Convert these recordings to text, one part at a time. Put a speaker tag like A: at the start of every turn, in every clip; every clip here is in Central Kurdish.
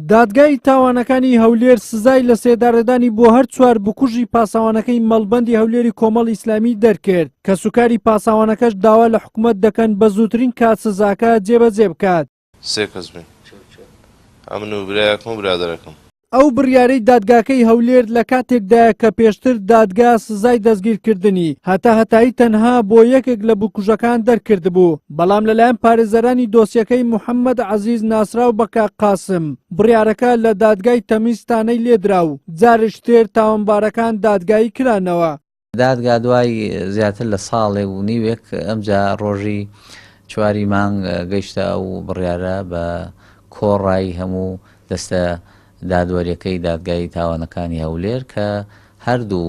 A: دادگای تاوانەکانی هەولێر سزای لە سێدارەدانی بۆ هەر چوار بکوژی پاسەوانەکەی مەڵبەندی هەولێری کۆمەڵی ئیسلامی دەرکرد، کەسوکاری پاسەوانەکەش داوا لە حکومەت دەکەن بە زووترین کات سزاکە جێبەجێ بکات.
B: سێ کەس بووین، ئەمن و برایەکم و برادەرەکەم.
A: ئەو بڕیارەی دادگاکەی هەولێر لە کاتێکدایە کە پێشتر دادگا سزای دەستگیرکردنی هەتا هەتایی تەنها بۆ یەکێک لە بکوژەکان دەرکردبوو، بەڵام لەلایەن پارێزەرانی دۆسیەکەی محەممەد عەزیز ناسراو بە کاک قاسم بڕیارەکە لە دادگای تەمیز تانەی لێدرا و جارێکی تر تاوانبارەکان دادگایی کرانەوە.
C: دادگا دوای زیاتر لە ساڵێک و نیوێک ئەمجا ڕۆژی چواری مانگ گەیشتە ئەو بڕیارە بە کۆڕای هەموو دەستە دادوەریەکەی دادگای تاوانەکانی هەولێر کە هەردوو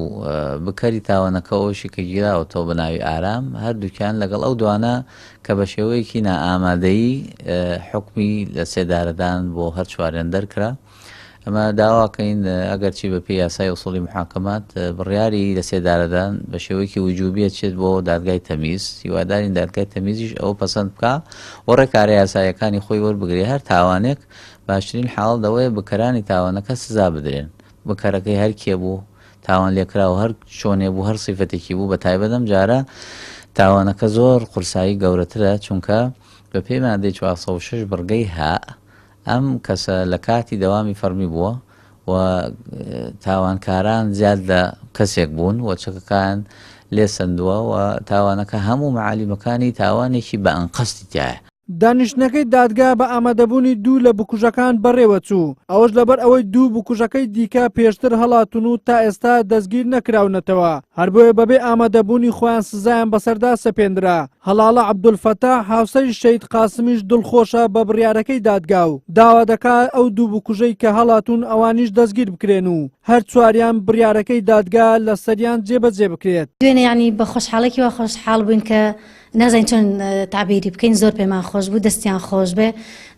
C: بکەری تاوانەکە ئەوشی کە گیراوەتەوە بە ناوی ئارام هەردووکیان لەگەڵ ئەو دوانە کە بە شێوەیەکی نائامادەیی حوکمی لە سێدارەدان بۆ هەر چواریان دەرکرا. ئەمە داواکەین ئەگەرچی بە پێی یاسای ئوسوڵی محاکەمات بڕیاری لە سێدارەدان بە شێوەیەکی وجوبیە چێت بۆ دادگای تەمیز هیوادارین دادگای تەمیزیش ئەوە پەسەند بکا و ڕێکارە یاساییەکانی خۆی وەربگرێ هەر تاوانێک باشترین حاڵ دەوەیە بکەرانی تاوانەکە سزا بدرێن بکەرەکەی هەر کێ بوو تاوان لێکراو هەر چۆنێ بوو هەر سیفەتێکی بوو بە تایبەت ئەم جارە تاوانەکە زۆر قورسایی گەورەترە چونکە بە پێی مادەی 406 بڕگەی هە ئەم کەسە لە کاتی دەوامی فەڕمی بووە و تاوانکاران زیاد لە کەسێک بوون و چەکەکان لێ سەندووە و تاوانەکە هەموو مەعالیمەکانی تاوانێکی بە ئەنقەستی تایە.
A: دانیشتنەکەی دادگا بە ئامادەبوونی دوو لە بکوژەکان بەڕێوەچوو، ئەوەش لەبەر ئەوەی دوو بکوژەکەی دیکە پێشتر هەڵاتوون و تا ئێستا دەستگیر نەکراونەتەوە، هەربۆیە بەبێ ئامادەبوونی خۆیان سزایان بەسەردا سەپێنرا. هەڵاڵە عەبدولفەتاح، هاوسەری شەهید قاسمیش دڵخۆشە بە بڕیارەکەی دادگا و داوا دەکات ئەو دوو بکوژەی کە هەڵاتوون ئەوانیش دەستگیر بکرێن و هەر چواریان بڕیارەکەی دادگا لەسەریان جێبەجێ بکرێت.
D: دوێنێ یانی بە خۆشحاڵێکی وا خۆشحاڵ بووین کە نازانین چۆن تەعبیری بکەین زۆر پێمان خۆش بوو دەستیان خۆش بێ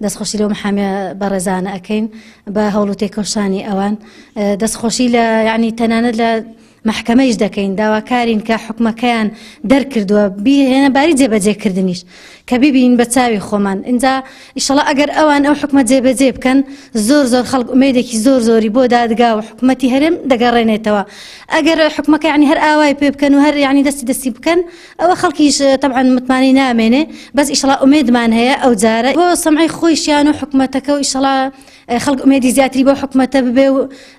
D: دەستخۆشی لەو محامیە بەڕێزانە ئەکەین بە هەوڵ و تێکۆشانی ئەوان دەستخۆشی لە یعنی تەنانەت لە مەحکەمەیش دەکەین، داواکارین کە حوکمەکەیان دەرکردووە بیهێنە باری جێبەجێکردنیش کە بیبینین بە چاوی خۆمان ئینجا ئیشەڵا ئەگەر ئەوان ئەو حوکمە جێبەجێ بکەن زۆر زۆر خەڵک ئومێدێکی زۆر زۆری بۆ دادگا و حکومەتی هەرێم دەگەڕێنێتەوە ئەگەر حکومەکە یعنی هەر ئاوای پێ بکەن و هەر یعنی دەستی دەستی بکەن ئەوە خەڵکیش تەبعەن متمانەی نامێنێ بەس ئیشەڵا ئومێدمان هەیە ئەو جارە بۆ سەمعی خۆیشیان و حکومەتەکە و ئیشەڵا خەڵک ئومێدی زیاتری بۆ حکومەتە ببێ و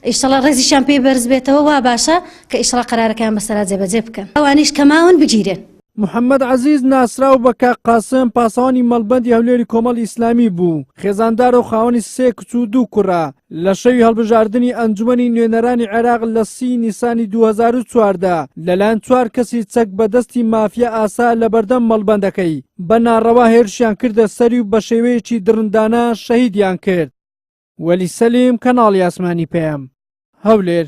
D: ئیشەڵا ڕێزیشیان پێی بەرز بێتەوە وا باشە کە ئیشەڵا قەرارەکەیان بەسەرا جێبەجێ بکەن ئەوانیش کە ماون بگیرێن.
A: محەمەد عەزیز ناسراو بە کاک قاسم پاسەوانی مەڵبەندی هەولێری کۆمەڵی ئیسلامی بوو، خێزاندارە و خاوەنی سێ کچ و دوو کوڕە، لە شەوی هەڵبژاردنی ئەنجومەنی نوێنەرانی عێراق لە سی نیسانی 2014 لەلایەن چوار کەسی چەک بە دەستی مافیا ئاسا لەبەردەم مەڵبەندەکەی بە ناڕەوا هێرشیان کردە سەری و بە شێوەیەکی دڕندانە شەهیدیان کرد. وەلی سەلیم، کەناڵی ئاسمانی پەیام، هەولێر.